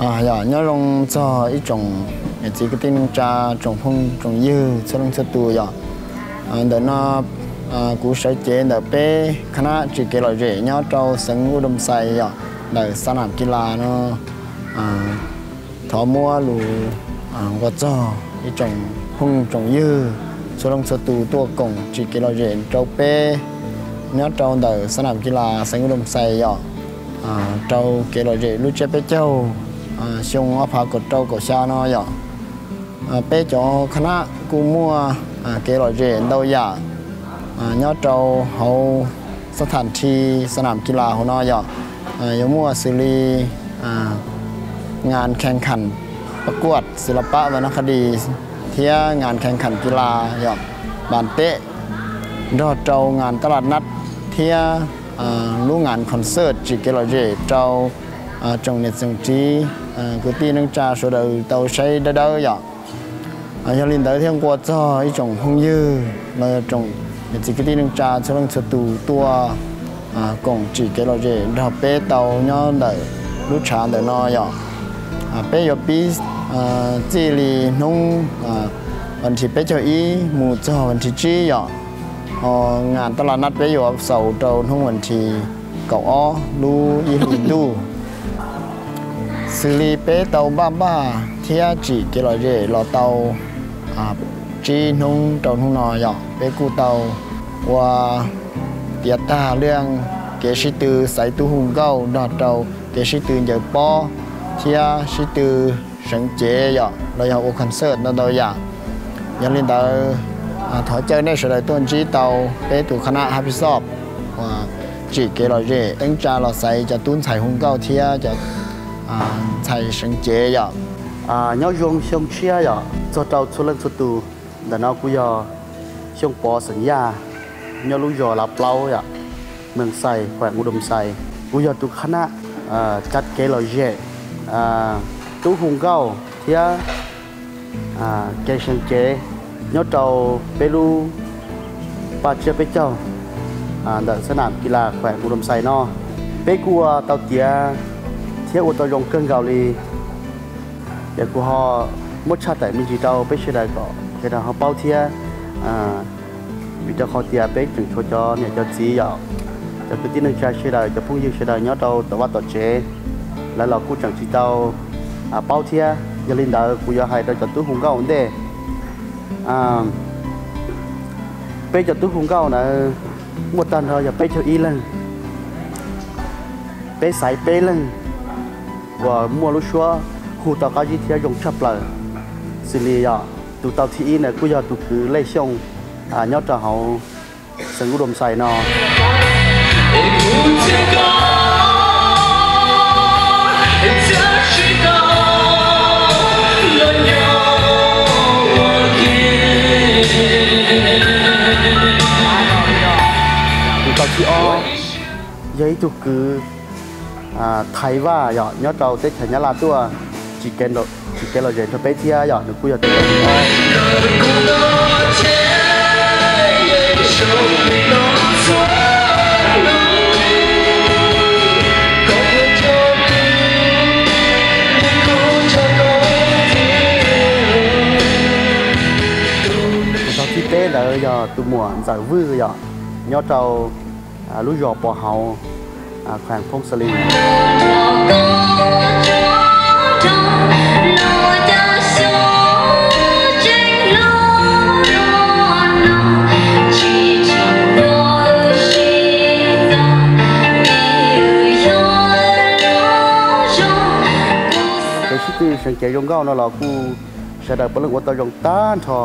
Yog nyob zoo txog ib tsoom niam txiv kwv tij neej tsa, tsoom phooj tsoom ywg txhua leej txhua tus yom. Ntawm no kuv sawv cev ntawm peb khab nab tsim kev lom zem nyob rau xeev Udomxais yom, ntawm xa nam kis las no. Thov muab lus nqua txog ib tsoom phooj tsoom ywg txhua leej txhua tus tuaj koom tsim kev lom zem rau peb nyob rau ntawm xa nam kis las xeev Udomxais yom, rau kev lom zem lub tsiab peb caug xyoo ob phav kaum rau kaum xya no yom. Peb cov khab nab kuj muaj kev lom zem ntau yam nyob rau hauv xab tham thi xa nam kis las hauv no yom. Yuav muaj xws li nas khees kham pab kuaj xis las pab vas nas qha dis thiab nas khees kham kis las yom, npas teb, nrog rau nas taj las nab thiab lub nas concert tsim kev lom zem rau tsoom niam tsoom txiv kwv tij neej tsa sawv daws tau saib dawb dawb yom. Yog li ntawd thiaj nqua txog ib tsoom phooj ywg los yog tsoom niam txiv kwv tij neej tsa txhua leej txhua tus tuaj koom tsim kev lom zem nrog peb tau nyob ntawm lub tshav ntawm no yom. Peb yuav pib txij li hnub vas thib peb caug ib mus txog vas thib tsib yom. Ho nas taj las nab peb yuav xaus rau hnub vas thib kaum ob lub ib hlis ntuj. Xws li peb tau npaj npaj thiab tsim kev lom zem los tau tsib hnub rau hnub no yom, peb kuj tau ua tiav tag lub kev sib tw xaiv tub hu nkauj nrog rau kev sib tw ncaws pob thiab sib tw seev cev yom, los yog ua concert ntau ntau yam. Yog li ntawd, thov caw nej sawv daws tuaj ntsib tau peb tus khab nab Happy Shop uas tsim kev lom zem teeb tsa los xaiv cov tub ntxhais hu nkauj thiab cov ntxhais seev cev yom. Nyob zoo xyoo tshiab yom txog rau txhua leej txhua tus. Ntawm no kuv yog Xyooj Pov xeem Yaj, nyob lub zos Lav Plaub yom, Mees Xais, khueem U Doo Xais. Kuv yog tus khab nab tsav kev lom zem, tub hu nkauj thiab kev seev cev nyob rau peb lub paj tsiab peb caug ntawm xab nam kis las khueem U Doo Xais no. Peb kuj ua tau tiav thiab ua tau zoo kawg nkaus li. Ces kuv ho muab tshaj tawm me ntsis rau peb sawv daws kom sawv daws ho paub thiab, vim rau qhov tias peb tseem tshuav cov niam cov txiv yom, cov kwv tij neej tsa sawv daws, cov phooj ywg sawv daws nyob rau tom vaj tom tsev, lawv los kuj tseem tsis tau paub thiab. Yog li ntawd kuv yuav hais rau cov tub hu nkauj ua ntej. Peb cov tub hu nkauj ntawd muaj tag nrho yog peb caug ib leeg. Peb xaiv peb leeg uas muaj lub suab hu tau qab zib thiab zoo tshaj plaws. Xws li yog tus tau thib ib ntawd kuj yog tus kwv Lej Xyooj nyob rau hauv xeev U Doo Xais no. Tus tau thib ob yog ib tug kwv Thaiv Vaj yog nyob rau teb chaws Nyab Laj tuaj tsim kev lom zem rau peb thiab yog nws kuj yog tus tau thib ob. Tus thib peb ntawd yog tus muam Ntxawm Vwj yog nyob rau lub zos Pov Hauv, khueem Phooj Xa Lis. Kev sib tw seev cev zoo nkauj no los kuj sawv daws puav leej ua tau zoo tag nrho.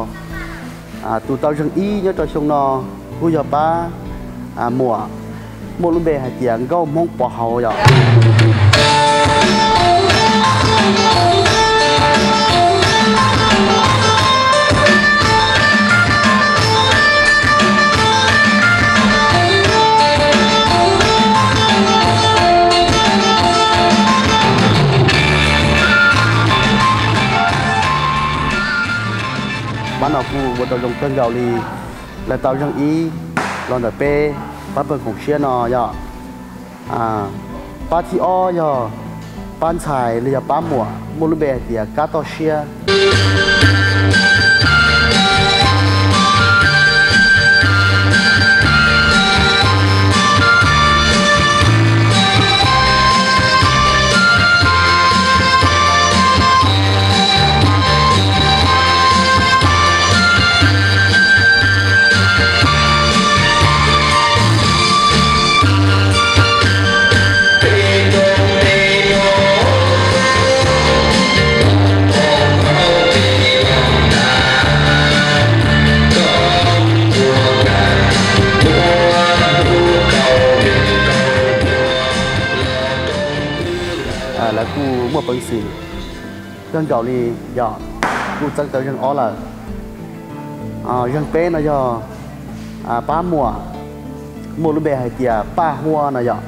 Tus tau zeeg ib nyob rau xyoo no kuj yog pab muam muaj lub npe hais tias Nkauj Hmoob Pov Hauv yom. Pab no kuj ua tau zoo kawg nkaus li, lawv tau zeeg ib los ntawm peb pab pawg koom siab no yom. Pab thib ob yog Pab ntxhais los yog pab muam muaj lub npe hais tias Kab Toj Siab. Lawv kuj muaj peev xwm kawg nkaus li yom, kuj txeeb tau zeeg ob lawm. Zeeg peb no yog pab muam muaj lub npe hais tias Paj Huab no yom.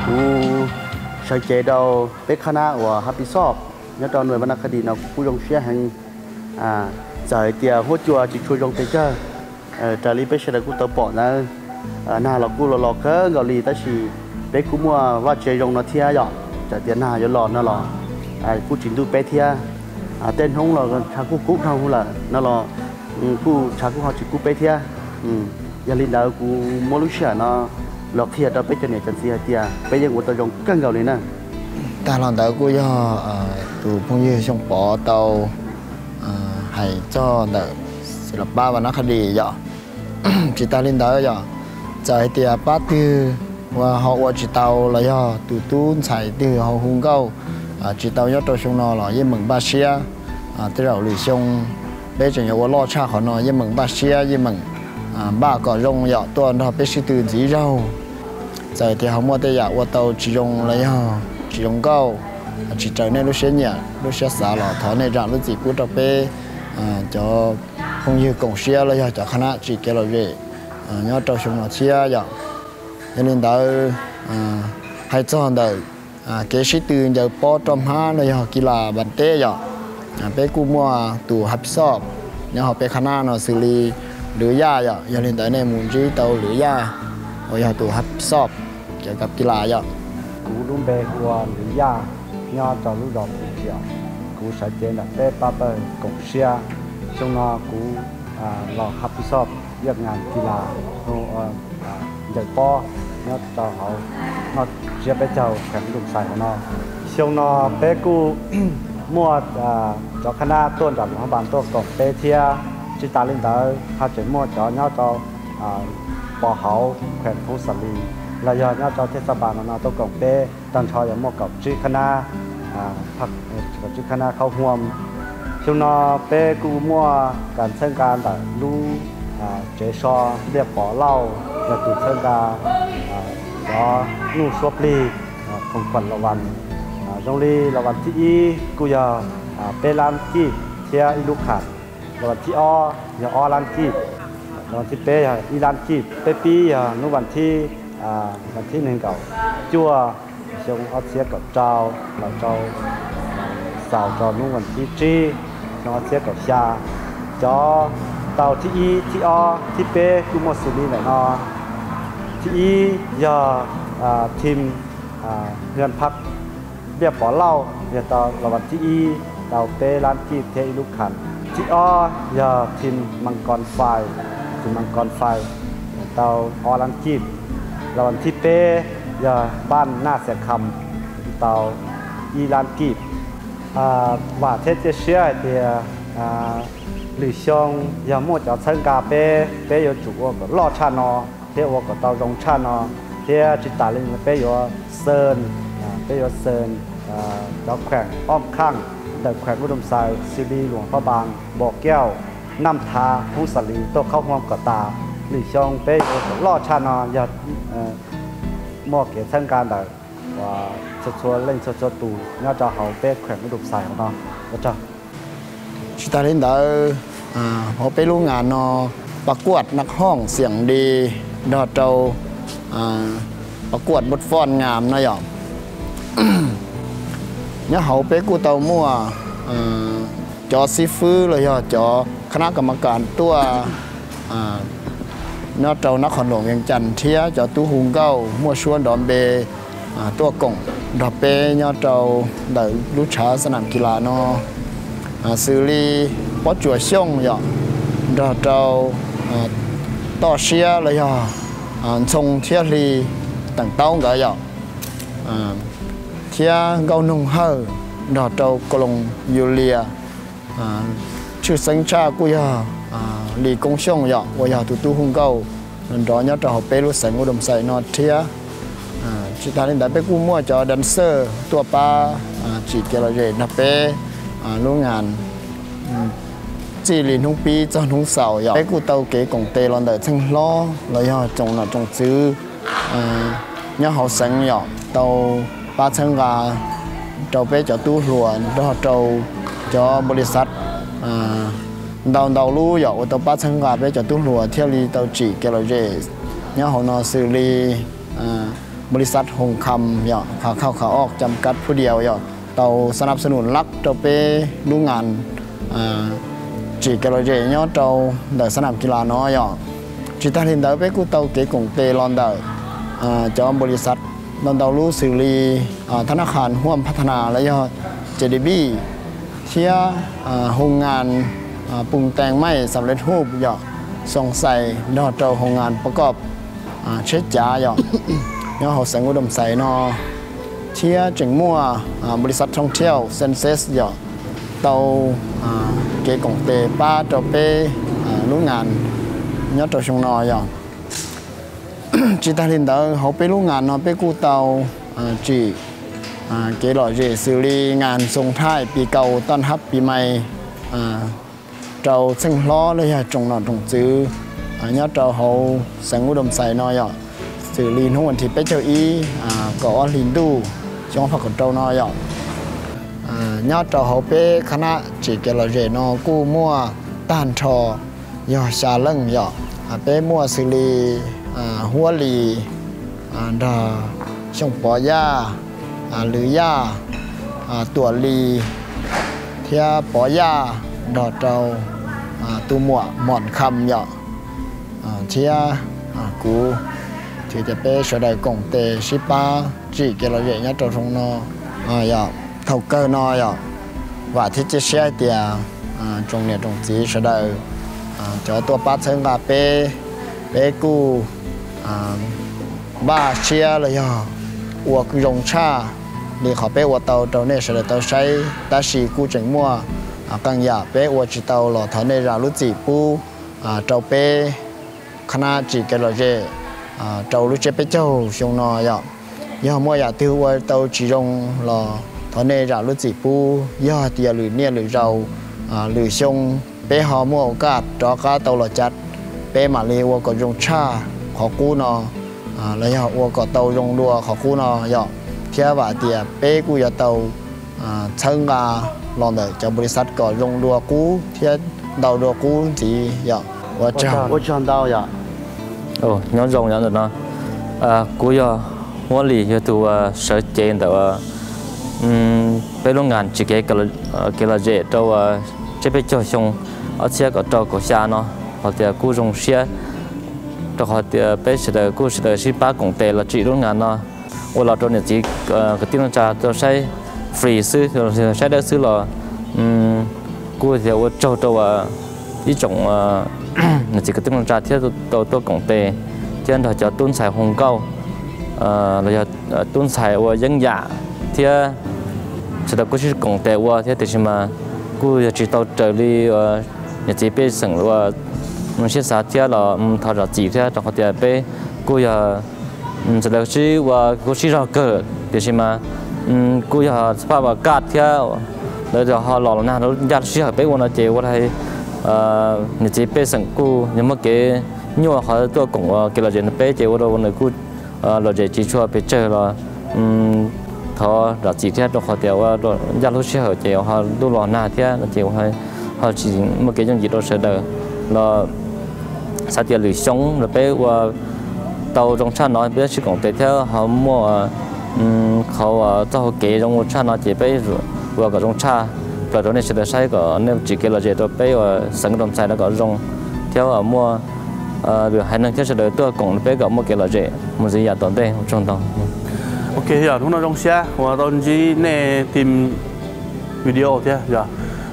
Kuv sawv cev rau peb qhab nab uas Happy Shop nyob rau Nuais Vas Nas Khas Dis no kuv kuj zoo siab heev. Txawm hais tias huab cua tsis tshua zoo pes tsawg raws li peb sawv daws kuj tau pom ntawd, nag los kuj los los kawg nkaus li tab sis peb kuj muaj vaj tsev zoo no thiab yom. Txawm tias nag yuav los no los kuj tsis ntuj peb thiab. Tej hnub los tshav kuj kub dhau lawm no los kuj tshav kuj ho tsis kub peb thiab. Yog li ntawd kuv muab lub sij hawm no los qhia rau peb cov niam cov txiv hais tias peb yeej ua tau zoo kawg nkaus li na. Tag los ntawd kuj yog tus phooj ywg Xyooj Pov tau hais txog ntawm xeem Los Pab Vas Nas Khas Dis yom. Tsis tas li ntawd yom, txawm hais tias pab twg uas ho ua tsis tau los yog tus tub ntxhais twg ho hu nkauj tsis tau nyob rau xyoo no los yeej meem npaj siab. Tej zaum lwm xyoo peb tseem yuav ua loj tshaj qhov no, yeej meem npaj siab, yeej meem npaj kom zoo yom, tuaj nrog peb sib tw ntxiv zaug. Txawm tias ho muaj tej yam ua tau tsis zoo los yog tsis zoo nkauj, tsis raws nej lub siab nyiam lub siab xav los thov nej zam lub txim pub rau peb cov phooj ywg koom siab los yog cov qhab nab tsim kev lom zem nyob rau xyoo no thiab yom. Yog li ntawd, hais txog ntawm kev sib tw ncaws pob roj hmab los yog kis las npas teb yom, peb kuj muaj tus Happy Shop nyob hauv peb qhab nab no xws li Lwv Yaj yom. Yog li ntawd nej mus ntsib tau Lwv Yaj uas yog tus Happy Shop cov kab kis las yom. Kuv lub npe hu ua Lwv Yaj, nyob rau lub zos Phu Tsiam. Kuv sawv cev ntawm peb pab pawg koom siab. Xyoo no kuv los Happy Shop Viaj Ngas Kis Las, ncaws pob nyob rau hauv noj tsiab peb caug kheem Dum Xais hauv no. Xyoo no peb kuj muaj cov qhab nab tuaj nram Luas Phab Npas tuaj koom peb thiab. Tsis tas li ntawd ho tseem muaj cov nyob rau Pov Hauv kheem Phoo Xas Lis los yog nyob rau Thej Xaj Npas no no tuaj koom peb. Tag nrho yog muaj kaum tsib qhab nab, kaum tsib qhab nab khaub huam. Xyoo no peb kuj muaj kas txhawb nqa ntawm lub tsev so Npliaj Pov Lauj yog tus txhawb nqa cov nuj suab plig, khoom khuam las vas. Zoo li las vas thib ib kuj yog peb lab kij thiab ib lub kham. Las vas thib ob yog ob lab kij. Las vas thib peb yog ib lab kij. Peb pib yog hnub vas thib, vas thib nees nkaum cuaj xyoo ob txhiab kaum rau los rau xaus rau hnub vas thib tsib xyoo ob txhiab kaum xya. Cov tau thib ib, thib ob, thib peb kuj muaj xws li ntawm no. Thib ib yog thim Hwm Phab Npliaj Pov Lauj yog tau las vas thib ib tau peb lab kij thiab ib lub kham. Thib ob yog thim Mas Kos Fais, thim Mas Kos Fais tau ob lab kij. Las vas thib peb yog Npaj Naj Xias Kham tau ib lab kij. Vam thiab cia siab hais tias lwm xyoo yog muaj cov txhawb nqa peb, peb yuav tsum ua kom loj tshaj no thiab ua kom tau zoo tshaj no, thiab tsis tas li peb yuav xeem, peb yuav xeem cov kheem ob khaj ntawm kheem Npub Doo Xais xws li Luas Phab Npas, Npos Kiaus, Naj Thav, Phoob Xas Lis tuaj khaub huam kom tas. Lwm xyoo peb yuav loj tshaj no yog muaj kev txhawb nqa ntawm txhua txhua leej txhua txhua tus nyob rau hauv peb kheem Ub Dum Xais no. Ua tsaug. Tsis tas li ntawd, hauv peb lub ngas no, pas kuaj nas hooj xiam di nrog rau pas kuaj bot foj ngam no yom. Nyob hauv peb kuj tau muaj cov xib fwb los yog cov khab nab kam ma kas tuaj nyob rau nab qhov nuam Vias Cas thiab cov tub hu nkauj muaj suab nrov npe tuaj koom nrog peb nyob rau ntawm lub tshav xa nam kis las no xws li Pob Tsuas Xyooj yom, nrog rau Toj Siab los yog Ntxhoo thiab Hli Teem Taub nkawd yom, thiab Nkauj Noog Hawj nrog rau Kaloos Yulias. Tshwj xeeb tshaj kuj yog Lis Koob Xyooj yom, uas yog tus tub hu nkauj nrov nyob rau hauv peb lub xeev Ub Dum Xais no thiab. Tsis tas li ntawd peb kuj muaj cov dancer tuaj pab tsim kev lom zem nrog peb lub ngas txij li hnub pib txog hnub xaus yom. Peb kuj tau kev koom tes los ntawm txheej hlob los yog tsoom nom tsoom tswv nyob hauv xeev yom, tau pab txhawb nqa rau peb cov tub hluas nrog rau cov npaum li xav ntau ntau lub yom, uas tau pab txhawb nqa peb cov tub hluas thiaj li tau tsim kev lom zem nyob hauv no xws li npaum li xav Hoos Kham yom, Kham Khauj Kham Oj Cam Kab Phuj Dias yom, tau xa nab xa num lab rau peb lub ngas tsim kev lom zem nyob rau ntawm xa nam kis las no yom. Tsis tas li ntawd peb kuj tau kev koom tes los ntawm cov npaum li xav ntau ntau lub xws li thab nab qhas Huam Phab Thas Nas los yog J D B thiab hu ngas Pus Tees Maij Xam Lej Huj yom, Xoos Xais nrog rau hu ngas Pov Koj Tsheb Cav yom, nyob hauv xeev Ub Dum Xais no, thiab tseem muaj npaum li xav Thoob Thiauj Census yom, tau kev koom tes pab rau peb lub ngas nyob rau xyoo no yom. Tsis tas li ntawd hauv peb lub ngas no peb kuj tau tsim kev lom zem xws li ngas Xoos Thaij Pis Kaus Toj Hab Pis Mais rau txheej hlob los yog tsoom nom tsoom tswv nyob rau hauv xeev Ub Dum Xais no yom, xws li hnub vas thib peb caug ib kaum ob hlis ntuj xyoo ob phav kaum rau no yom. Nyob rau hauv peb khab nab tsim kev lom zem no kuj muaj tag nrho yog xya leej yom. Peb muaj xws li Huab Lis nrog Xyooj Pov Yaj, Lwm Yaj, Tuam Lis thiab Pov Yaj nrog rau tus muam Mom Kham yom, thiab kuv, ces peb sawv daws koom tes sib pab tsim kev lom zem nyob rau xyoo no yom. Thaum kawg no yom, vam thiab cia siab hais tias tsoom niam tsoom txiv sawv daws cov tuaj pab txhawb nqa peb, peb kuj npaj siab los yog ua zoo tshaj li qhov peb ua tau rau nej sawv daws tau saib, tab sis kuj tseem muaj qee yam peb ua tsis tau los thov nej zam lub txim pub rau peb khab nab tsim kev lom zem rau lub tsiab peb caug xyoo no yom. Yog muaj yam twg ua tau tsis zoo los thov nej zam lub txim pub, yog tias lwm niaj lwm zaus lwm xyoo peb ho muaj ua kaj rov qab tau los cav, peb mam li ua kom zoo tshaj qhov qub no los yog ua kom tau zoo dua qhov qub no yom, thiab vam tias peb kuj yuav tau txhawb nqa los ntawm cov npaum li xav kom zoo dua qub thiab ntau dua qub ntxiv yom. Ua tsaug ntau yom. Nyob zoo yom ntawm no, kuv yog Huab Lis, yog tus sawv cev ntawm peb lub ngas tsim kev lom zem rau tsiab peb caug xyoo ob txhiab kaum rau kaum xya no, hais tias kuj zoo siab rau qhov tias peb sawv daws kuj sawv daws sib pab koom tes los tsim lub ngas no ua los rau niam txiv kwv tij neej tsa tau saib free xwb, saib dawb xwb los kuj tias ua tsaug rau ib tsoom niam txiv kwv tij neej tsa thiab tau tuaj koom tes thiab nrog cov tub ntxhais hu nkauj los yog tub ntxhais ua yeeb yam thiab sawv daws kuj sib koom tes ua thiab, tiam sis mas kuj yog tsis tau raws li niam txiv pej xeem ua siab xav thiab los thov zam txim thiab, rau qhov tias peb kuj yog sawv daws sib ua kuj sib zog kawg, tiam sis mas kuj yog xab phaj vas kaj thiab lawv ho los los nag lub ncaj lub sij hawm peb ua no ces ua li niam txiv pej xeem kuj yog muaj kev nyuaj qhov tuaj koom ua kev lom zem no peb ces ua rau nws kuj lom zem tsis tshua pes tsawg los thov zam txim thiab, rau qhov tias ua ncaj lub sij hawm ces ho ntuj los nag thiab no ces ho tsis muaj kev yooj yim rau sawv daws los xav tias lwm xyoo los peb ua tau zoo tshaj no peb sib koom tes thiab ho muaj qhov txoj hau kev zoo ua tshaj no ces peb ua kom zoo tshaj plaws rau nej sawv daws saib kom nej tsim kev lom zem rau peb ua xeev Doo Xais no kom zoo thiab muaj lwm haiv neeg thiab sawv daws tuaj koom peb kom muaj kev lom zem mus ntxiv yav tom ntej. Ua tsaug ntau. Ok, yog hnub no zoo siab uas tau ntsib nej tim video thiab yog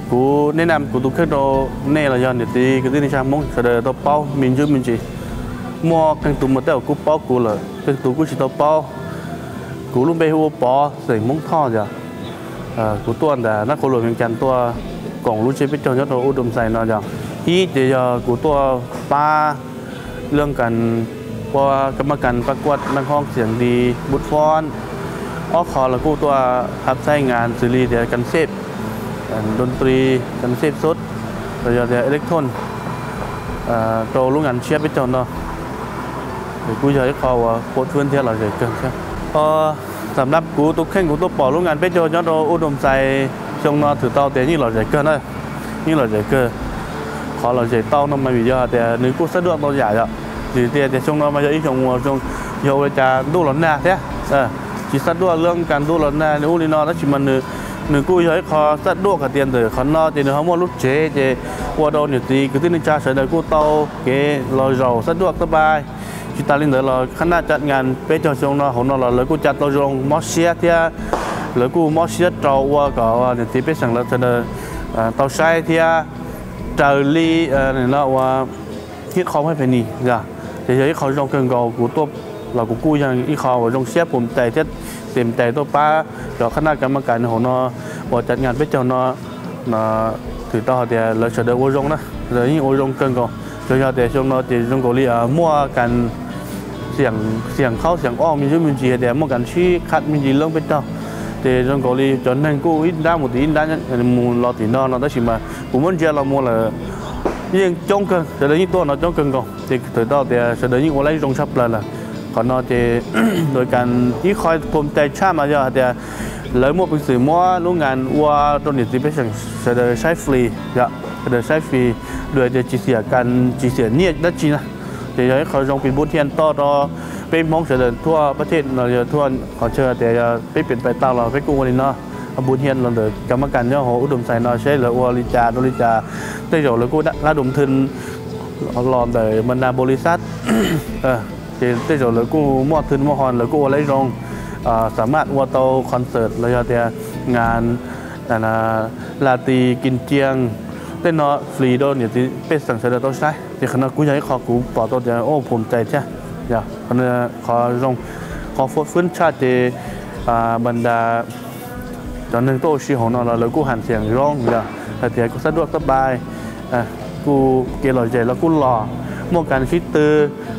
kuv neb nam kuv tus kheej rau nej los yog niam txiv kwv tij neej tsa Hmoob sawv daws tau paub me ntsis me ntsis. Muaj qee tus mas tej zaum kuj paub kuv lawm, qee tus kuj tsis tau paub. Kuv lub npe hu ua Pov, xeem Hmoob Thoj yog kuv tuaj ntawm Naj Qhua Luam Vias Cas tuaj koom lub tsiab peb caug nyob rau Ub Doo Xais no yog ib ces yog kuv tuaj pab lub kas ua kas maj kas pab kuaj naj hoob xiam di bub fob. Ob qho los kuj tuaj hab xaib ngas xws li tias kas xej, doo tri, kas xej sub, los yog tias electron rau lub ngas tsiab peb caug no. Kuj yog ib qho uas pov fwb thiab lom zem kawg thiab. Xam nab kuv tus kheej kuv tuaj pom lub ngas peb caug nyob rau Ub Doo Xais xyoo no thwm tau tias yeej lom zem kawg na, yeej lom zem kawg. Qhov lom zem tau no mas vim yog tias nws kuj xab duaj tau yam yom. Vim tias tias xyoo no mas yog ib xyoo uas zoo, yog ua li cas ntuj los nag thiab, tsis xab duaj lub kas ntuj los nag li ub li no tab sis mas nws kuj yog ib qho xab duaj hais tias ntawm qhov no ces nws ho muaj lub tsev ces ua rau niam txiv kwv tij neej tsa sawv daws kuj tau kev los zaum xab duaj tab pais. Tsis tas li ntawd los khab naj cam ngas peb caug xyoo no hauv no los lawv kuj cam tau zoo mob siab thiab lawv kuj mob siab rau ua kom niam txiv pej xeem lawv sawv daws tau saib thiab raws li no ua hib qho haj peni yog, ces yog ib qho zoo kawg nkaus kuv tuaj los kuv kuj yog ib qho uas zoo siab pum cais thiab tes cais tuaj pab cov khab naj kas maj kas hauv no uas cam ngas peb caug no thwm tau hais tias lawv sawv daws ua zoo na, lawv yeej ua zoo kawg nkaus. Tsuas yog tias xyoo no ces zoo nkaus li muaj kas xiam qhaub xiam ob me ntsis me ntsis hais tias muaj kas sib qhab me ntsis loob peb caug, ces zoo nkaus li cov neeg kuj ib nrab mus tim ib nrab mus los tim no no tab sis mas kuv muab ntsia los mus lawm yeej coob kawg, sawv daws yeej tuaj no coob kawg nkaus ces thwm tau tias sawv daws yeej ua laib zoo tshaj plaws lawm. Qhov no ces lawv kas ib qho pum cais tshaj mas yog hais tias lawv muaj peev xwm muab lub ngas ua rau niam txiv pej xeem sawv daws saib flis, sawv daws saib flis, dua tias tsis xiam kas tsis xiam nyiaj dab tsi na. Ces yog ib qho zoo pis npub thiaj toj rau peb Hmoob sawv daws thuaj pab thej no yog thuaj qhov chaw tias yog peb pem pais tau los peb kuj ua li no, npub thiaj los ntawm kas maj kas nyob hauv Ub Doo Xais no seb lawv ua li cas rau li cas. Tej zaum lawv kuj lab dum thwj los ntawm mas nas npaus li xab ces tej zaum lawv kuj muaj thwj muaj hos lawv kuj ua laib zoo, xam maj ua tau concert los yog tias ngas lati kis cias tej no flis rau niam txiv pej xeem sawv daws tau saib. Ces qhov no kuj yog ib qho kuv pom tau tias pum cais thiab. Qhov zoo, qhov fwb tshaj ces npas ntas cov neeg tuaj ua si hauv no los lawv kuj hais tias zoo yog hais tias kuj xab duaj tab pais, kuj kev lom zem los kuj los, muaj kas sib tw,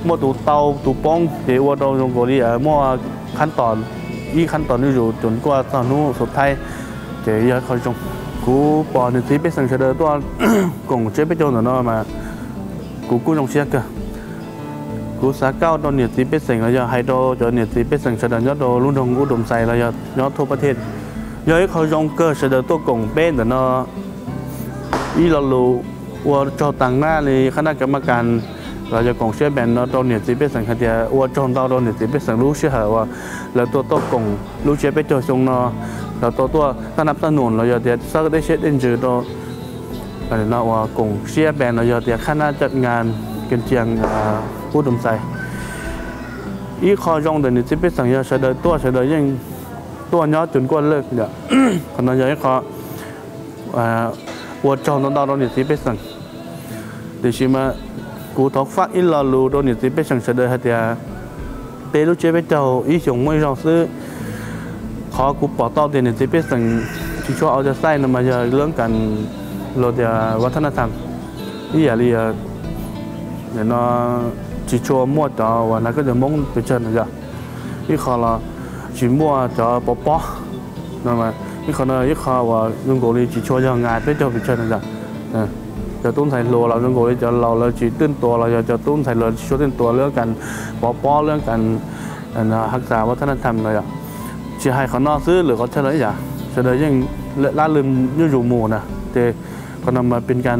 muaj tus tau tus poob ces ua rau zoo nkaus li muaj khab tom, ib khab tom nws zus cus kuaj txog hnub xus thaib. Ces yog qhov zoo, kuv pom niam txiv pej xeem sawv daws tuaj koom tsiab peb caug ntawm no mas kuv kuj zoo siab kawg. Kuv xav kauj rau niam txiv pej xeem los yog hais rau cov niam txiv pej xeem sawv daws nyob rau lub nroog Ub Doo Xais los yog nyob thuaj pab thej, yog ib qho zoo kawg sawv daws tuaj koom peb ntawm no. Ib lo lus ua tsaug taag naj li khab naj kas maj kas los yog koom siab npees no rau niam txiv pej xeem hais tias ua tsaug ntau rau niam txiv pej xeem lub sij hawm uas lawv tuaj tuaj koom lub tsiab peb caug xyoo no, lawv tuaj tuaj taj naj taj num los yog tias xab dej siab dej ntsws rau no uas koom siab npees los yog tias khab naj cam ngas kis cias Ub Doo Xais. Ib qho zoo ntawm niam txiv pej xeem yog sawv daws tuaj sawv daws yeej tuaj nyob cus kuaj lawj. Qhov no yog ib qho ua tsaug ntau ntau rau niam txiv pej xeem. Tiam sis mas kuv thov faj ib lo lus rau niam txiv pej xeem sawv daws hais tias peb lub tsiab peb caug ib xyoos muaj ib zaug xwb. Qhov kuv pom tau tias niam txiv pej xeem tsis tshua au ca xaij no mas yog lub kas los tias vaj thab naj tham ib yam li no tsis tshua muaj cov uas hnav koj cov Hmoob pes tsawg no yog ib qho los tsis muaj cov pov pob no, ib qho no ib qho uas zoo nkaus li tsis tshua yog ngas peb caug pes tsawg no yog. Cov tub ntxhais hluas los zoo nkaus li cov laus lawv tsis twj tua los yog cov tub ntxhais hluas tsis tshua twj tua lawv kam pov pob lawv kam hab xav ua thab nab tham no yom. Tsis hais qhov no xwb, lwm qhov chaw los ib yam, sawv daws yeej lab lwm nyuj zus mus na. Ces qhov no mas pis kas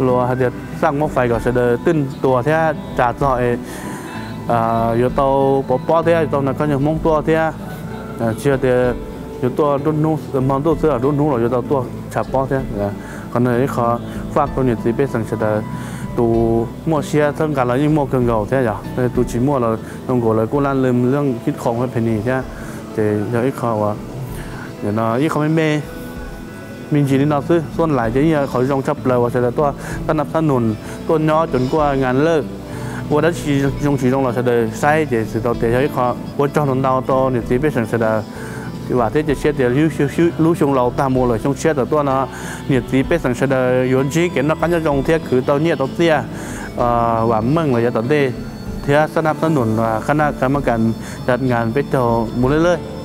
luas hais tias xaj muab fais kom sawv daws twj tua thiab tsa txog es yuav tau pov pob thiab yuav tau nas koj nyuag Hmoob tuaj thiab. Tsis yog tias yuav tuaj nruab hnub hmo ntuj xwb, nruab hnub los yuav tau tuaj tshav pob thiab. Qhov no ib qho faj rau niam txiv pej xeem sawv daws, tus muaj siab txhawb nqa los yeej muaj kawg nkaus thiab yog tus tsis muaj los zoo nkaus lawv kuj lab lwm leej khib khoom phe ni thiab. Ces yog ib qho uas ib qho me me me ntsis li no xwb, xuab lais ces yog qhov zoo tshaj plaws uas sawv daws tuaj xab nab xab nus, tuaj nyob cov kuaj nas lawm, ua dab tsi zoo tsis zoo los sawv daws saib ces xwv tau tias yog ib qho ua tsaug ntau ntau rau niam txiv pej xeem sawv daws. Vam thiab cia siab tias lub xyoo laus tag mus lawm xyoo tshiab tawm tuaj no, niam txiv pej xeem sawv daws yuav ntsib kev noj qab nyob zoo thiab khwv tau nyiaj tau txiaj, vam meej los yav tom ntej, thiab xab nab xab nus qhab nab qha mab kas yas nas peb caug mus lawj lawj.